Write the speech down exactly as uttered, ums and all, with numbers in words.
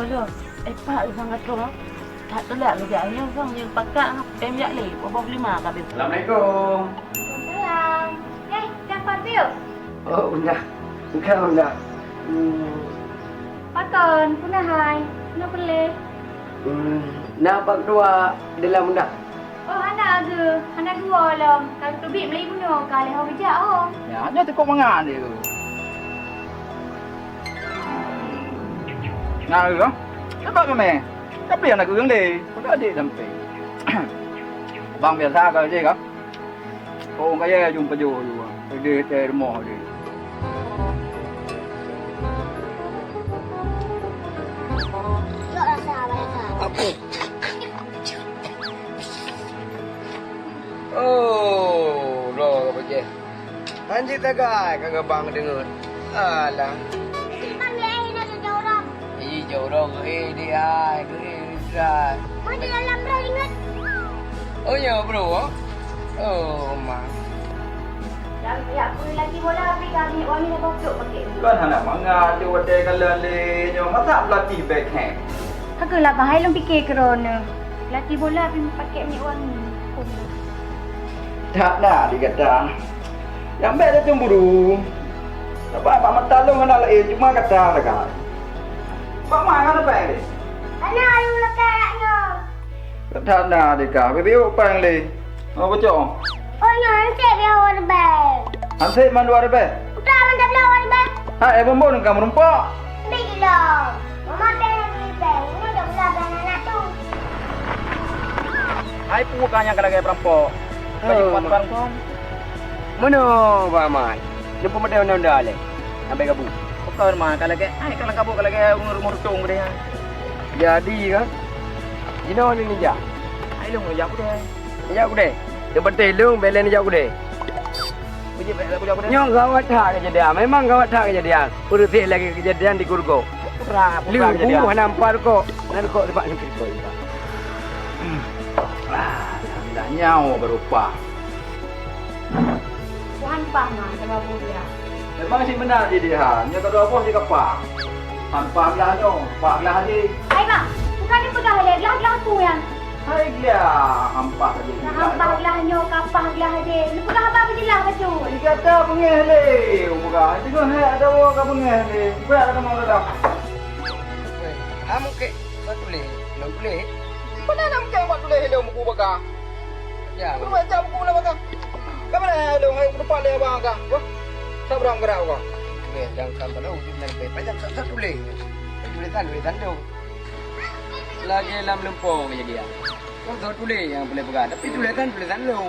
Aduh, eh, Pak, sang ka troh. Tak teulat geujak nyoe, sang nyang pakat, tem jak lé, boh lima ka habéh. Assalamualaikum. Waalaikumsalam. Eh, Jafar Biu. Oh, Bunda. Bukan, Bunda. Hmm. Pakon, peue na hai? Peue na peureulée? Hmm, na Pak Ketua di dalam, Bunda. Oh, hana geuh, hana geuwoe lom. Ka geuteubiet meulayeue bunoe ka lheueh ho geujak ho. Nyan, nyoe teukok mangat lé. Na geuh, coba keunoe. Tapi aneuk ureueng lé, peue ka jeuet sampoe. Bang biasa ka lé ka. Oh, kaya jumpa jo dua. Di, di rumah di. Oh, uroe ka beujeh. Hanjeuet sagai ka geubang deungon. Alah. Simpan lé ai na jauh-jauh ram. Ih, jauh-jauh geuh di ai, geuh di ai. Mau di dalam dah ingat. Oh, ya, bro. Oh, ma. Dan pihak guru lagi bola, tapi kami wangi dah batuk pakai. Kan hana mangat je watèe kalon lé nyoe. Masa pelatih Beckham? Aku lah bahai lom fikir kerana. Pelatih bola pih pakai minyak wangi. That na di gata. Nyang bèk tacemburu. Sabab bak mata lôn hana laén, cuma gata sagai. Bak ma hana bèk lé? Hana ayu lakèe nyoe. That na di ka, bèk biuk péng lé. Oh, bocok. Oh, nyoe hansét biar awak rebèe. Hansét mandua rebèe? Utak mantap lah awak rebèe. Hai, eh, bumbon ka meurumpok. Bèk gila. Mama péng lagi péng. Ini dah pula péng anak tu. Hai, peue ka nyang ka lagèe peurampok? Ka jeuet kuat tukang kong. Meunoe, Bang Mat. Neupeumeudaih undang-undang lé. Sampai gabu. Bukan, Man. Ka lagèe, hai, ka lagèe gabu, ka lagèe rumoh, rumoh rutông geude nyan. Jadi kan? Jinoe ni nijak. Hai, lôn nijak geude. Nijak geude. Yang penting lôn bela nijak geude. Nyoe gawat that kejadian. Memang gawat that kejadian. Peureuséh lagi kejadian di Gurgo. Pura, pura kejadian. Leubu hana nampak rukok. Nan rukok tempat nangkri kok. Ah, dah nyawa berupa. Tuhan pah mah sama buya. Memang si meunan jadi ha. Nyoe kedua boh si kapah. Sampah glah nyoe, pah glah aja. Hai bang, bukan ni peugah lé glah-glah aku nyan. Hai glah, hampah aja. Nah, hampah glah nyoe, kapah glah aja. Ni peugah apa beujeulaih bacut? Di gata beungéh lé, peugah. Deungoe hai ada wa ka beungéh lé. Buat ada mau dah. Weh, kamu kek buat tulis, belum tulis. Mana nak bukan buat tulis lé buku bagah? Ya. Aku baca buku lah bagah. Kamu dah lé hai depan dia bagah. Wah. Sabrang gerak bagah. Weh, jangan sampai dah wujud nak lebih panjang satu tulis. Tulisan, tulisan tu. Lagi lam lempong je dia. Kau tak tulis yang boleh pegang, tapi tulisan, tulisan lu.